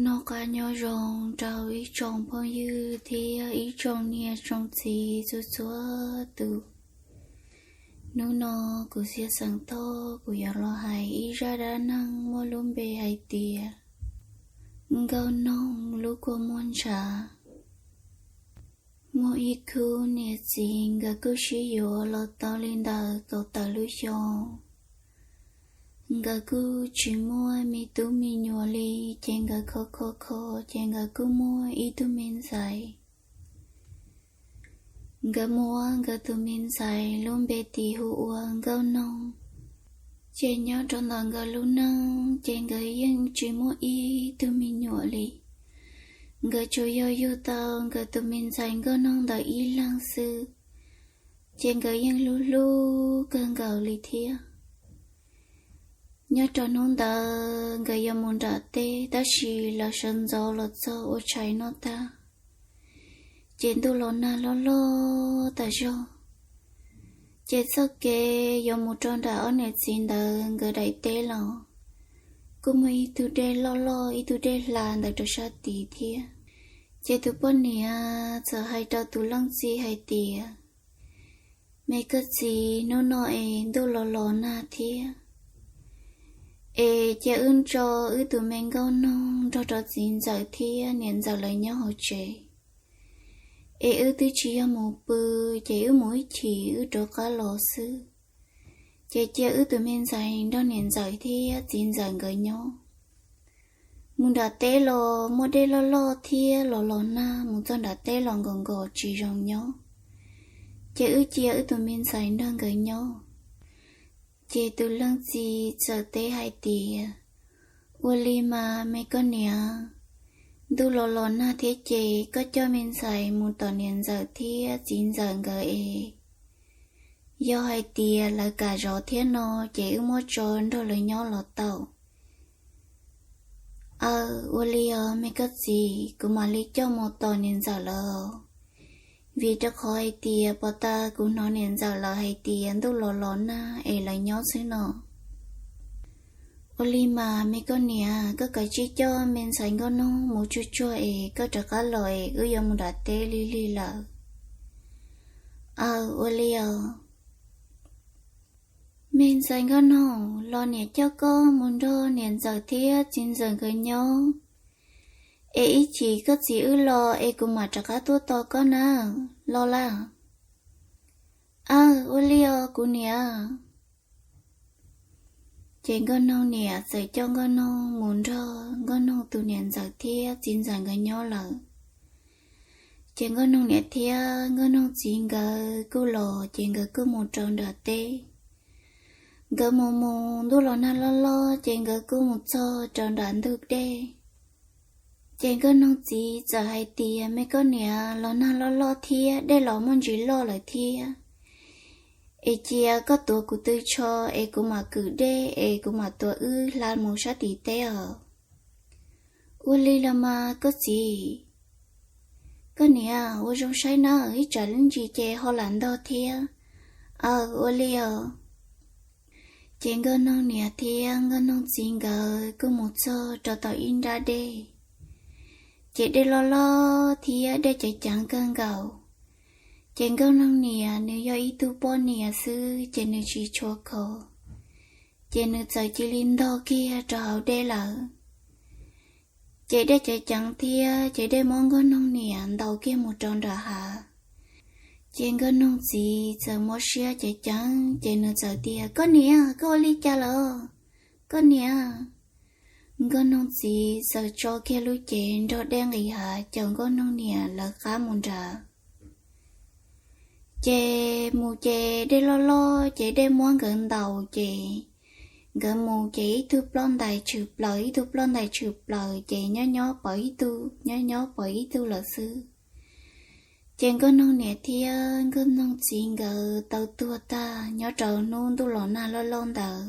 Noj qab nyob zoo rau ib tsoom phooj ywg thiab ib tsoom niam tsoom txiv txhua txhua tus. Hnub no kuv Xiab Xeem Thoj kuv yuav los hais ib zaj dab neeg muaj lub npe hais tias Nkauj Noog lub kua muag ntshav. Muaj ib khub niam txiv nkawd kuj sib yuav los tau li ntawm kaum tawm lub xyoo. Nkawd kuj tsis muaj me tub me nyuam li, ces nkawd kho kho kho, ces nkawd kuj muaj ib tug me ntxhais. Nkawd muab nkawd tus me ntxhais lub npe tis hu ua Nkauj Noog. Ces nyob rau ntawm nkawd lub neej ces nkawd yeej tsis muaj ib tug me nyuam li. Nkawd tsuas yog yug tau nkawd tus me ntxhais Nkauj Noog ntawd ib leeg xwb, ces nkawd yeej hlub hlub kawg nkaus li thiab. Nyob rau hnub ntawd nkawd yuav mus nram teb, tab sis lawv sawv ntxov los txog ua tshais noj tag, ces ntuj los nag loj loj tas zog. Ces txoj kev yuav mus rau nram ob niam txiv ntawd nkawd daim teb los kuj muaj ib tug dej loj loj, ib tug dej hla ntawd rau sab tid thiab. Ces tus poj niam txawm hais rau tus leej txiv hais tias, Me koj txiv, hnub no es ntuj los los nag thiab, es cia wb tso wb tus me Nkauj Noog nrog rau txiv ntxawm thiab niam ntxawm lawv nyob hauv tsev, es wb twb tsis yog mus pw, ces wb mus ib chim wb rov qab los xwb. Ces cia wb tus me ntxhais nrog niam ntxawm thiab txiv ntxawm nkawd nyob. Mus nram teb los muaj dej loj loj thiab los los nag, mus txog nram teb los nkaus nkaus tsis zoo nyob, ces wb cia wb tus me ntxhais nrog nkawd nyob. Ces tus leej txiv txawm teb hais tias, Ua li mas me koj niam, ntuj los los nag thiab ces koj coj me ntxhais mus tom niam ntxawm thiab txiv ntxawm nkawd es, yog hais tias lawv kam zov thiab no ces wb muab tso nrog lawv nyob los tau. Aw, ua li os me koj txiv, kuv mam li coj mus tom niam ntxawm lawv. Vim rau qhov hais tias pov tas kuv hnov niam ntxawm lawv hais tias ntuj los los nag es lawv nyob xwb no. Ua li mas me koj niam, koj kav tsij coj me ntxhais Nkauj Noog mus tsuag tsuag es koj rov qab los es wb yuav mus nram teb lig lig lawm. Aw, ua li os. Me ntxhais Nkauj Noog, los niam coj koj mus nrog niam ntxawm thiab txiv ntxawm nkawd nyob, es ib chim koj txiv wb los es kuv mam rov qab tuaj tos koj na, los lawm. Aw, ua li os kuv niam. Ces Nkauj Noog niam txawm coj Nkauj Noog mus nrog Nkauj Noog tus niam ntxawm thiab txiv ntxawm nkawd nyob lawm. Ces Nkauj Noog niam thiab Nkauj Noog txiv nkawd kuj los, ces nkawd kuj mus rau nram teb. Nkawd mus mus ntuj los nag loj loj, ces nkawd kuj mus txog rau nram ntug dej. Ces Nkauj Noog txiv txawm hais tias, Me koj niam, los nag loj loj thiab dej los muaj ntsis loj lawm thiab, es cia koj tuav kuv tw tsho es kuv mam kwm dej es kuv mam tuav wb hla mus sab tim teb os. Ua li los mas koj txiv. Koj niam, ua zoo saib nawb, ib tsam ib ntsis ces ho lam ntog thiab. Aw, ua li os. Ces Nkauj Noog niam thiab Nkauj Noog txiv nkawd kuj mus txog rau tom ib nrab dej. Ces dej loj loj thiab dej ceev ceev kawg nkaus. Ces Nkauj Noog niam nws yog ib tug poj niam xwb ces nws tsis tshua khov, ces nws txawm cia li ntog kiag rau hauv dej lawm. Ces dej ceev ceev thiab ces dej muab Nkauj Noog niam ntaus kiag mus rau nram hav. Ces Nkauj Noog txiv txawm mob siab ceev ceev, ces nws txawm tias, Koj niam, koj ua li cas lawm? Koj niam. Nkauj Noog txiv txawm tso kiag lub cev nrog dej nqis hav caum Nkauj Noog niam lawv qab mus nrad. Ces mus ces dej loj loj ces dej muab nkawd ntaus, ces nkawd mus ces ib tug ploj ntais tshwm plaws, ib tug ploj ntais tshwm plaws, ces nyob nyob pom ib tug, nyob nyob pom ib tug lawm xwb. Ces Nkauj Noog niam thiab Nkauj Noog txiv nkawd tau tuag tag nyob rau hnub ntuj los nag loj loj ntawd.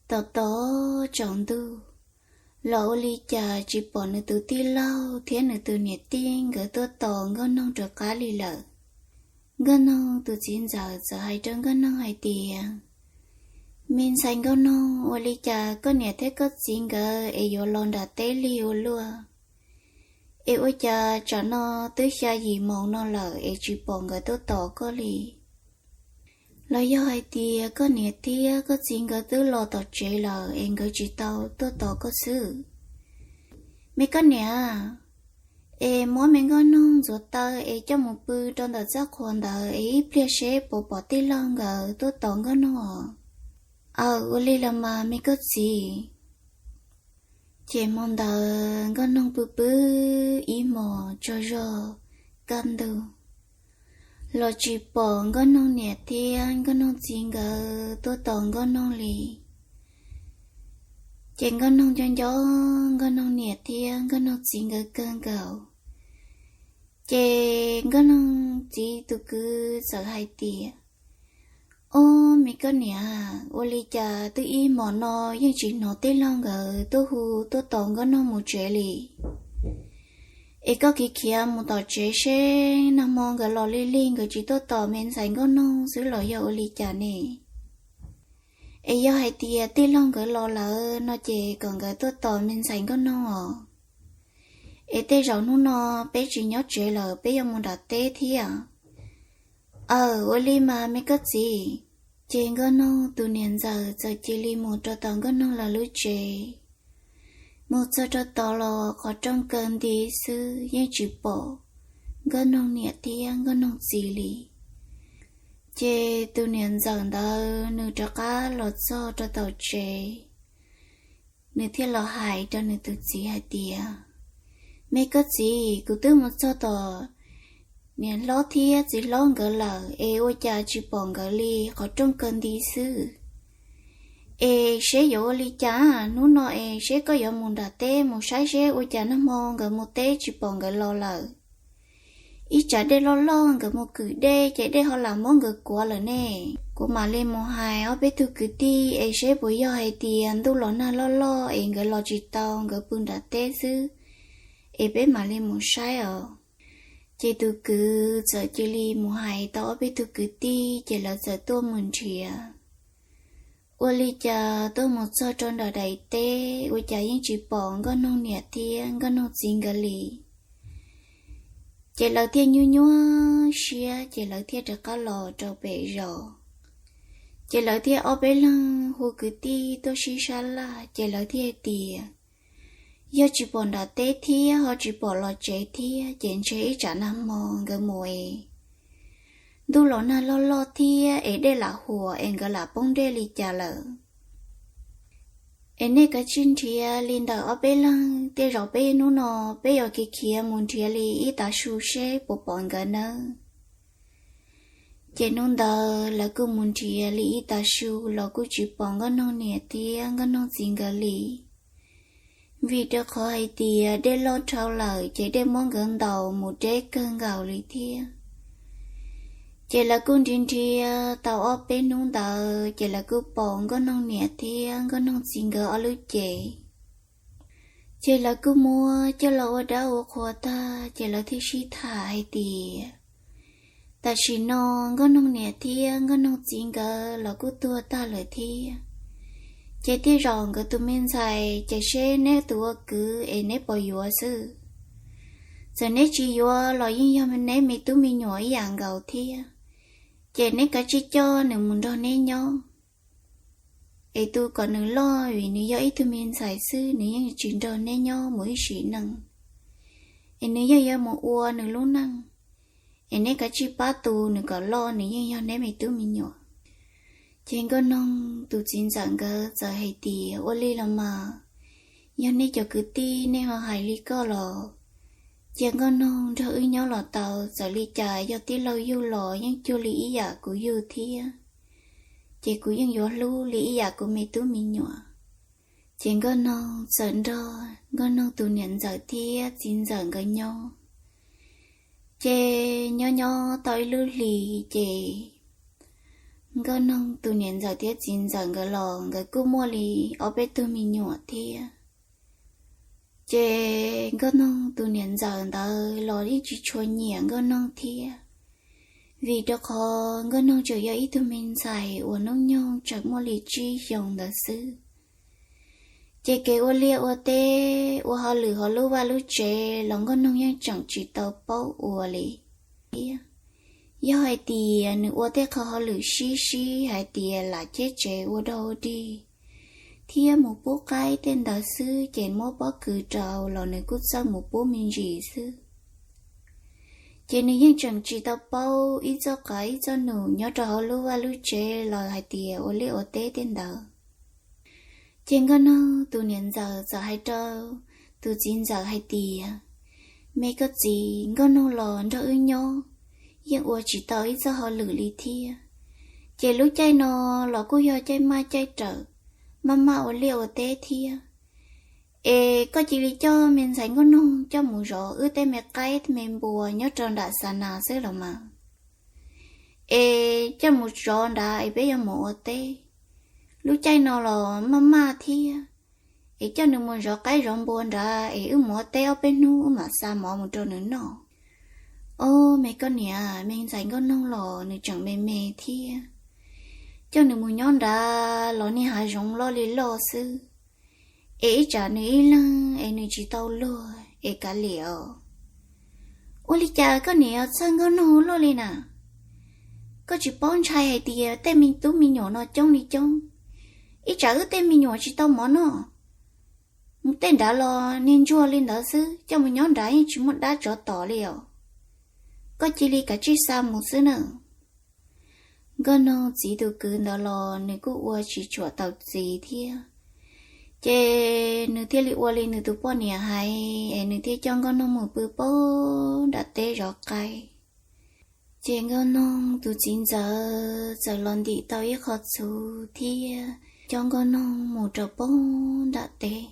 Tom tom tsaus ntuj los ua li cas tsis pom nws tus tij laug thiab nws tus niam tij nkawd tuaj tos Nkauj Noog rov qab li lawm. Nkauj Noog tus txiv ntxawm txawm hais rau Nkauj Noog hais tias, Me ntxhais Nkauj Noog, ua li cas koj niam thiab koj txiv nkawd es yuav los nram teb lig ua luaj? Es ua cas tsam no twb xya yim moos no lawm es tsis pom nkawd tuaj tos koj li? Los yog hais tias koj niam thiab koj txiv nkawd twb los tom tsev lawm es nkawd tsis tau tuaj tos koj xwb? Me koj niam, es muab me Nkauj Noog ntxuav taw es coj mus pw rau ntawm txaj qhua ntawd es ib pliag seb puas pom tij laug nkawd tuaj tos Nkauj Noog os. Aw, ua li los mas me koj txiv. Ces hmo ntawd Nkauj Noog pw pw ib hmos tsaug zog kaj ntug, los tsis pom Nkauj Noog niam thiab Nkauj Noog txiv nkawd tuaj tos Nkauj Noog li. Ces Nkauj Noog nco nco Nkauj Noog niam thiab Nkauj Noog txiv nkawd kawg nkaus. Ces Nkauj Noog txiv tus kwv txawm hais tias, Ob, me koj niam, ua li cas twb ib hmos no yeej tsis hnov tij laug nkawd tuaj hu tuaj tos Nkauj Noog mus tsev li? Es koj khiav khiav mus tom tsev seb nag hmo nkawd los lig lig nkawd tsis tuaj tos me ntxhais Nkauj Noog xwb los yog ua li cas ne? Es yog hais tias tij laug nkawd los lawm no ces kom nkawd tuaj tos me ntxhais Nkauj Noog os. Es tej zaum hnub no peb tsis nyob tsev lawm, peb yuav mus nram teb thiab. Aw, ua li mas me koj txiv. Ces Nkauj Noog tus niam ntxawm txawm cia li mus rau tom Nkauj Noog lawv lub tsev. Mus txog rau tod los qhov rooj kaw nti xwb, yeej tsis pom Nkauj Noog niam thiab Nkauj Noog txiv li. Ces tus niam ntxawm ntawd nws rov qab los txog rau tom tsev, nws thiaj los hais rau nws tus txiv hais tias, Me koj txiv, kuv twb mus txog tom niam hlob thiab txiv hlob nkawd lawm es ua cas tsis pom nkawd li, qhov rooj kaw nti xwb. Es seb yuav ua li cas, hnub no es seb koj yuav mus nram teb mus saib seb ua cas nag hmo nkawd mus teb tsis pom nkawd los lawm. Ib tsam dej loj loj nkawd mus kwm dej ces dej ho lam muab nkawd kuav lawm ne. Kuv mam li mus hais ob peb tug kwv tij es seb puas yog hais tias ntuj los nag loj loj es nkawd los tsis tau, nkawd pw nram teb xwb, es peb mam li mus saib os. Ces tus kwv txawm cia li mus hais tau ob peb tug kwv tij ces lawv txawm tuaj mus nrhiav. Ua li cas tuaj mus txog rau nram daim teb ua cas yeej tsis pom Nkauj Noog niam thiab Nkauj Noog txiv nkawd li. Ces lawv thiaj nyuaj nyuaj siab ces lawv thiaj rov qab los rau pem zos. Ces lawv thiaj ob peb leeg hu kwv tij tuaj sib sab laj ces lawv thiaj tias, Yog tsis pom nram teb thiab ho tsis pom los tsev thiab ces ntshe ib tsam nag hmo nkawd mus es ntuj los nag loj loj thiab es dej lam huam es nkawd lam poob dej li cas lawm. Es nej kav tsij nrhiav li ntawm ob peb leeg, tej zaum peb hnub no peb yuav khiav khiav mus nrhiav li ib tav su seb puas pom nkawd nawb. Ces hnub ntawd lawv kuj mus nrhiav li ib tav su los kuj tsis pom Nkauj Noog niam thiab Nkauj Noog txiv nkawd li. Vim rau qhov hais tias dej loj dhau lawm ces dej muab nkawd ntaus mus deb kawg nkaus li thiab. Ces lawv kuj nrhiav nrhiav tau ob peb hnub ntawd ces lawv kuj pom Nkauj Noog niam thiab Nkauj Noog txiv nkawd ob lub cev. Ces lawv kuj muab coj los ua dab ua qhua tag ces lawv thiaj sib tham hais tias, Tam sim no Nkauj Noog niam thiab Nkauj Noog txiv nkawd los kuj tuag tag lawm thiab. Ces tej zaum nkawd tus me ntxhais ces seb neb tus ua kwv es neb puas yuav xwb. Txawm neb tsis yuav los yeej yog neb me tub me nyuam ib yam nkaus thiab. Ces neb kav tsij coj nws mus nrog neb nyob. Es tu kom nws loj vim nws yog ib tug me ntxhais xwb, nws yeej tsis nrog neb nyob mus ib sim neej. Es nws yeej yuav mus ua nws lub neej. Es neb kav tsij pab tu nws kom loj, nws yeej yog neb me tub me nyuam. Ces Nkauj Noog tus txiv ntxawm nkawd txawm hais tias, Ua li los mas, yog nej cov kwv tij nej ho hais li koj los, cia Nkauj Noog nrog wb nyob los tau, txawm li cas yog tij laug yug los yeej cuag li ib yam kuv yug thiab. Ces kuv yeej yuav hlub li ib yam kuv me tub me nyuam. Ces Nkauj Noog txawm nrog Nkauj Noog tus niam ntxawm thiab txiv ntxawm nkawd nyob. Ces nyob nyob tau ib lub hlis ces Nkauj Noog tus niam ntxawm thiab txiv ntxawm nkawd los nkawd kuj muaj li ob peb tug me nyuam thiab. Ces Nkauj Noog tus niam ntxawm ntawd los yeej tsis tshua nyiam Nkauj Noog thiab. Vim rau qhov Nkauj Noog tseem yog ib tug me ntxhais uas hnub nyoog tseem muaj li tsib xyoos ntawd xwb, ces kev ua liaj ua teb ua hauj lwm hauv lub vaj lub tsev los Nkauj Noog yeej tseem tsis tau paub ua li thiab. Yog hais tias nws ua tej qho hauj lwm sib sib hais tias lam cheb tsev ua dog ua dig thiab mus pub qaib tej ntawd xwb, ces muab pob kws rau los nws kuj txawj mus pub me ntsis xwb. Ces nws yeej tseem tsis tau paub ib txoj qav ib txoj num nyob rau hauv lub vaj lub tsev los hais tias ua liaj ua teb tej ntawd. Ces Nkauj Noog tus niam ntxawm txawm hais rau tus txiv ntxawm hais tias, Me koj txiv, Nkauj Noog los nrog wb nyob yeej ua tsis tau ib txoj hauj lwm li thiab. Ces lub caij no los kuj yog caij maj caij rawm, maj maj ua liaj ua teb thiab. Es koj cia li coj me ntxhais Nkauj Noog coj mus zov wb tej me qaib me npua nyob rau nram xa nas xwb los mas. Es coj mus zov nrad es peb yuav mus ua teb. Lub caij no los maj maj thiab, es coj nws mus zov qaib zov npua nrad es wb mus ua teb ob peb hnub wb mam xa mov mus rau nws noj. Ob, me koj niam, me ntxhais Nkauj Noog los nws tseem me me thiab, coj nws mus nyob nrad los niag hav zoov loj li loj xwb, es ib tsam nws ib leeg es nws tsis tau luag es kav liam os. Ua li cas koj niam txhawj Nkauj Noog luaj li na? Koj tsis paub ntshai hais tias tej me tub me nyuam no coob li coob, ib tsam wb tej me nyuam tsis tau mov noj, mus tej nrad los niag ntsuag li ntawd xwb, coj mus nyob nrad yeej tsis muaj dab tsov tom li os. Koj cia li kav tsij xa mus xwb na. Nkauj Noog txiv tus kwv ntawd los nws kuj ua tsis tshua tau txiv thiab, ces nws thiaj li ua li nws tus poj niam hais es nws thiaj coj Nkauj Noog mus pw pem nram teb zov qaib. Ces Nkauj Noog tus txiv ntxawm txawm los ntim tau ib qho txhuv thiab coj Nkauj Noog mus rau pem nram teb.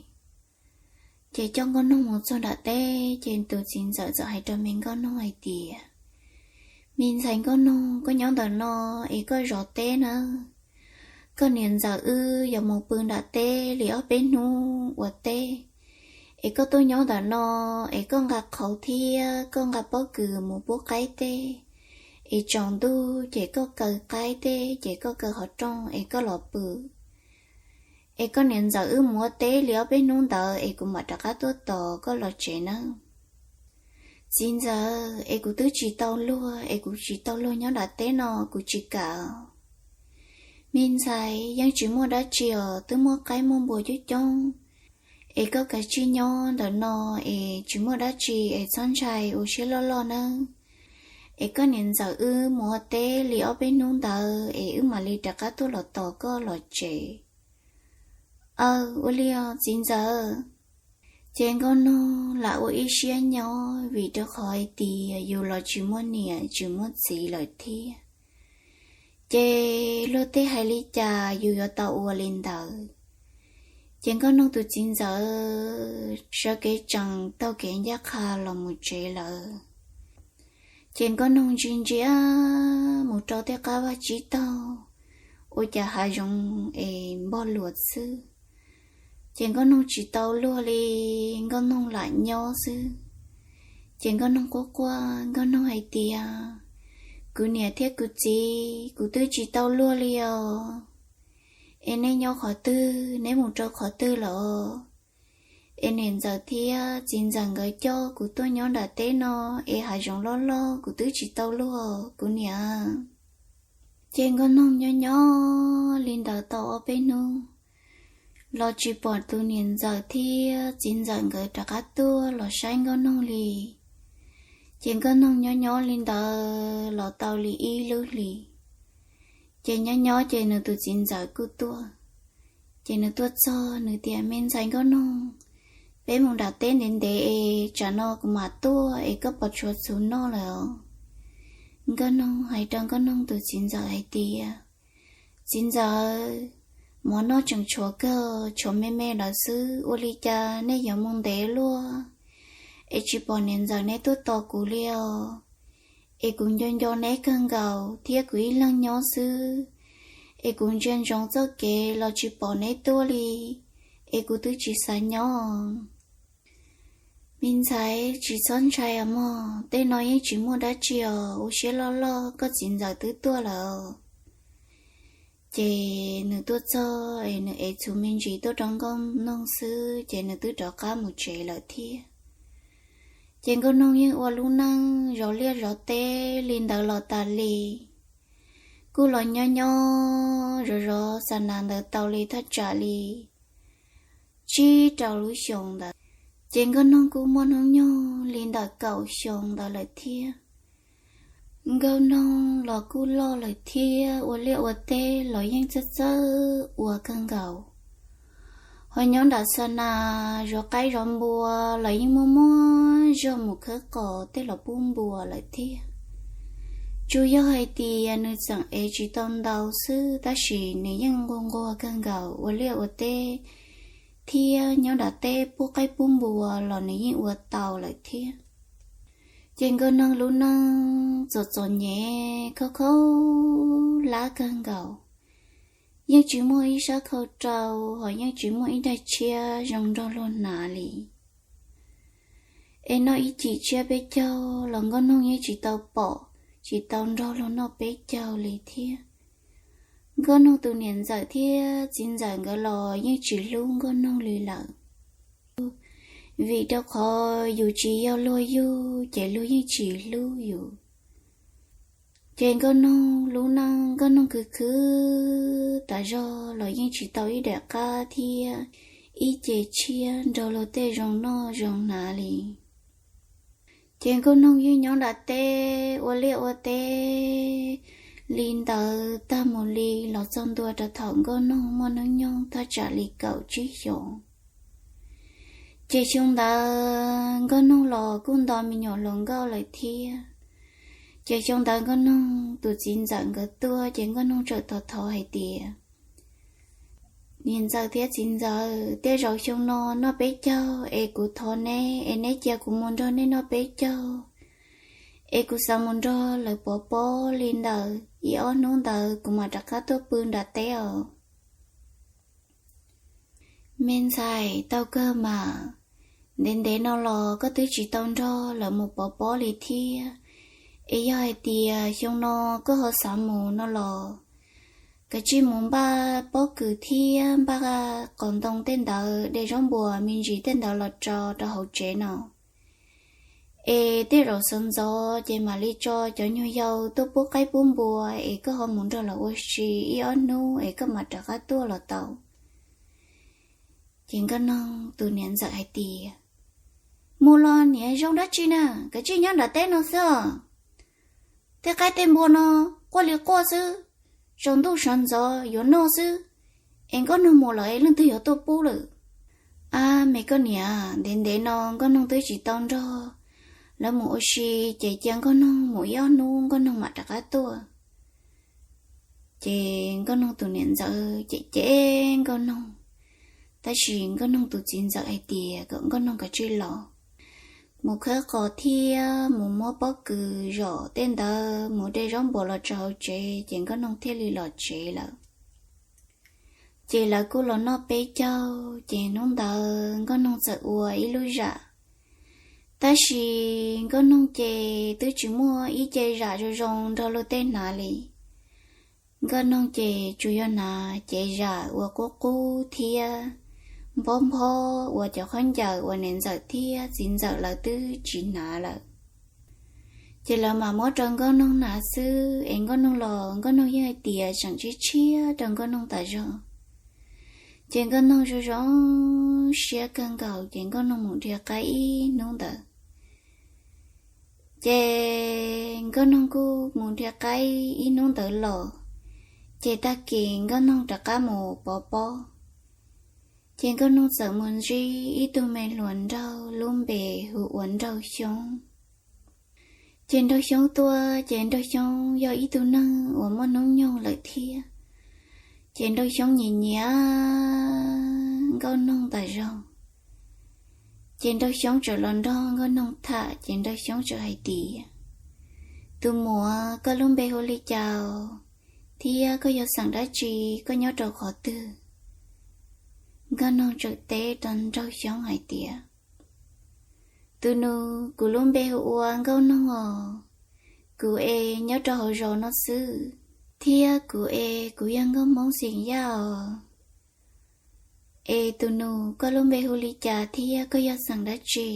Ces coj Nkauj Noog mus txog nram teb, ces tus txiv ntxawm txawm hais rau me Nkauj Noog hais tias, Me ntxhais Nkauj Noog, koj nyob ntawm no es koj zov teb nawb. Koj niam ntxawm wb yuav mus pw nram teb li ob peb hnub ua teb, es koj tuaj nyob ntawm no es koj nqa qhauv thiab koj nqa pob kws mus pub qaib teb, es tsaus ntuj ces koj kaw qaib teb ces koj kaw qhov rooj es koj los pw. Es koj niam ntxawm wb mus ua teb li ob peb hnub ntawd es kuv mam rov qab tuaj tos koj los tsev nawb. Txiv ntxawm, es kuv twb tsis tau luag, es kuv tsis tau luag nyob nram teb no, kuv tsis kam. Me ntxhais, yeej tsis muaj dab tsi os, twb muaj qaib muaj npua coob coob, es koj kav tsij nyob ntawm no es tsis muaj dab tsi es txhob ntshai, ua siab loj loj nawb. Es koj niam ntxawm wb mus ua teb li ob peb hnub ntawd es wb mam li rov qab tuaj los tos koj los tsev. Aw, ua li os txiv ntxawm. Ces Nkauj Noog lam ua ib siab nyob vim rau qhov hais tias yus los tsis muaj niam tsis muaj txiv lawm thiab, ces luag tej hais li cas yus yuav tau ua li ntawd. Ces Nkauj Noog tus txiv ntxawm sawv kev tsees taug kev ncaj qha los mus tsev lawm. Ces Nkauj Noog ntsia ntsia mus rau tej qab vaj tsib taug, ua cas hav zoov es npog luas xwb. Ces Nkauj Noog tsis tau luag li, Nkauj Noog lam nyob xwb. Ces Nkauj Noog quaj quaj, Nkauj Noog hais tias, Kuv niam thiab kuv txiv, kuv twb tsis tau luag li os. Es neb nyob qhov twg, neb mus rau qhov twg lawm? Es niam ntxawm thiab txiv ntxawm nkawd coj kuv tuaj nyob nram teb no, es hav zoov loj loj kuv twb tsis tau luag kuv niam. Ces Nkauj Noog nyob nyob li ntawd tau ob peb hnub, los tsis pom tus niam ntxawm thiab txiv ntxawm nkawd rov qab tuaj los saib Nkauj Noog li. Ces Nkauj Noog nyob nyob li ntawd los tau li ib lub hlis. Ces nyob nyob ces nws tus txiv ntxawm kuj tuaj. Ces nws tuaj txog nws tias, Me ntxhais Nkauj Noog, peb mus nram teb ntev ntev es tsam no kuv mam tuaj es koj puas tshuav txhuv noj lawm os? Nkauj Noog hais rau Nkauj Noog tus txiv ntxawm hais tias, Txiv ntxawm, mov noj tseem tshuav kawg, tshuav me me lawm xwb, ua li cas nej yuav mus ntev luaj es tsis pom niam ntxawm neb tuaj tos kuv li os? Es kuv nco nco neb kawg nkaus thiab kuv ib leeg nyob xwb, es kuv ntsia ntsoov txoj kev los tsis pom neb tuaj li, es kuv twb tsis xav nyob. Me ntxhais, tsis txhob ntshai os mog, tej no yeej tsis muaj dab tsi os, ua siab loj loj, koj txiv ntxawm twb tuaj lawm. Ces nws tuaj txog es nws ev txhuv me ntsis tuaj rau Nkauj Noog xwb ces nws twb rov qab mus tsev lawm thiab. Ces Nkauj Noog yeej ua lub neej zov liaj zov teb li ntawd los tas li. Kuj los nyob nyob zov zov xa nas ntawd tau li thaj tsam li tsib rau lub xyoo ntawd, ces Nkauj Noog kuj muaj hnub nyoog li ntawm kaum xyoo ntawd lawm thiab. Nkauj Noog los kuj loj lawm thiab, ua liaj ua teb los yeej txawj txawj ua kawg nkaus. Ho nyob nram xa nas zov qaib zov npua los yeej muaj muaj zog mus khawb qos tej los pub npua lawm thiab. Tsuas yog hais tias nws tseem ev tsis tau ntau xwb, tab sis nws yeej nquag nquag kawg nkaus ua liaj ua teb thiab nyob nram teb pub qaib pub npua los nws yeej ua tau lawm thiab. Ces Nkauj Noog lub neej txom txom nyem khaub khaub hlab kawg nkaus, yeej tsis muaj ib sab khau rau, ho yeej tsis muaj ib daig tshiab zoo nrog luag hnav li. Es noj ib cim tshiab peb caug los Nkauj Noog yeej tsis tau pom, tsis tau nrog luag noj peb caug li thiab. Nkauj Noog tus niam ntxawm thiab txiv ntxawm nkawd los yeej tsis hlub Nkauj Noog li lawm, vim rau qhov yus tsis yog luag yug ces luag yeej tsis hlub yus. Ces Nkauj Noog lub neej Nkauj Noog khwv khwv tas zog los yeej tsis tau ib daim qab thiab ib ce tshiab nrog luag tej zoo noj zoo hnav li. Ces Nkauj Noog yeej nyob nram teb ua liaj ua teb li ntawd tag mus li los txog ntua rau thaum Nkauj Noog muaj hnub nyoog thaj tsam li kaum tsib xyoos. Ces xyoo ntawd Nkauj Noog los kuj nto me nyuam hluas nkauj lawm thiab. Ces xyoo ntawd Nkauj Noog tus txiv ntxawm nkawd tuaj ces Nkauj Noog txawm thov thov hais tias, Niam ntxawm thiab txiv ntxawm, tej zaum xyoo no noj peb caug es kuv thov neb es neb cia kuv mus nrog neb noj peb caug, es kuv xav mus nrog lawv pov pob li ntawd ib ob hnub ntawd kuv mam rov qab tuaj pw nram teb os. Me ntxhais, tau kawg mas, ntev ntev no los koj twb tsis tau nrog lawv mus pov pob li thiab. Es yog hais tias xyoo no koj ho xav mus no los kav tsij mus npaj pob kws thiab npaj qos ntoo tej ntawd, de zaub npua me ntsis tej ntawd los tso rau hauv tsev no. Es tej zaum sawv ntxov ces mam li tso cov nyuag yaus tuaj pub qaib pub npua es koj ho mus nrog lawv ua si ib ob hnub es koj mam rov qab tuaj los tau. Ces Nkauj Noog tus niam ntxawm hais tias, Mus los niam, zoo dab tsi na, kav tsij nyob nram teb no xwb os. Tej qaib tej npua no quaj li quaj xwb, tsaus ntuj sawv ntxov yuav noj xwb, es Nkauj Noog mus lawm es leej twg yuav tuaj pub lawm? Ab me koj niam, ntev ntev no Nkauj Noog twb tsis tau nrog lawv mus ua si, ces cia Nkauj Noog mus ib ob hnub Nkauj Noog mam rov qab tuaj. Ces Nkauj Noog tus niam ntxawm cem cem Nkauj Noog, tab sis Nkauj Noog tus txiv ntxawm hais tias kom Nkauj Noog kav tsij los mus khawb qos thiab mus muab pob kws zom tej ntawd, mus de zaub npua los tso hauv tsev, ces Nkauj Noog thiaj li los tsev lawm. Ces lawv kuj los noj peb caug, ces hnub ntawd Nkauj Noog txawm ua ib lub zam. Tab sis Nkauj Noog ces twb tsis muaj ib ce zam zoo zoo nrog luag tej hnav li. Nkauj Noog ces tsuas yog hnav cev zam uas qub qub thiab nphob nphob uas cov khaub ncaws uas niam ntxawm thiab txiv ntxawm lawv twb tsis hnav lawm. Ces lawv mam muab rau Nkauj Noog hnav xwb, es Nkauj Noog los Nkauj Noog yeej hais tias tseem tshiab tshiab rau Nkauj Noog tas zog. Ces Nkauj Noog zoo zoo siab kawg nkaus, ces Nkauj Noog mus dhia qaib ib hnub ntawd. Ces Nkauj Noog kuj mus dhia qaib ib hnub ntawd los, ces tag kis Nkauj Noog rov qab mus pov pob. Ces Nkauj Noog txawm mus ntsib ib tug me hluas nraug lub npe hu ua Nraug Xyoob. Ces Nraug Xyoob tuaj, ces Nraug Xyoob yog ib tug neeg uas muaj hnub nyoog lawm thiab. Ces Nraug Xyoob nyiam nyiam Nkauj Noog tas zog. Ces Nraug Xyoob txawm los nrog Nkauj Noog tham, ces Nraug Xyoob txawm hais tias, Tus muam, koj lub npe hu li cas thiab koj yog xeem dab tsi, koj nyob rau qhov twg? Nkauj Noog txawm teb rau Nraug Xyoob hais tias, Tus nus, kuv lub npe hu ua Nkauj Noog os. Kuv es nyob rau hauv zos no xwb, thiab kuv es kuv yog nkauj Hmoob xeem Yaj os. Es tus nus, koj lub npe hu li cas thiab koj yog xeem dab tsi?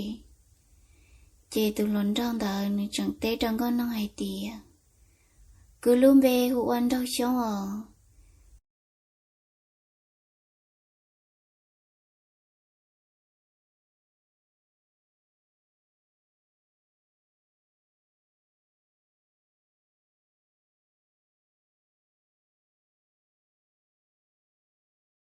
Ces tus hluas nraug ntawd nws tseem teb rau Nkauj Noog hais tias, Kuv lub npe hu ua Nraug Xyoob os.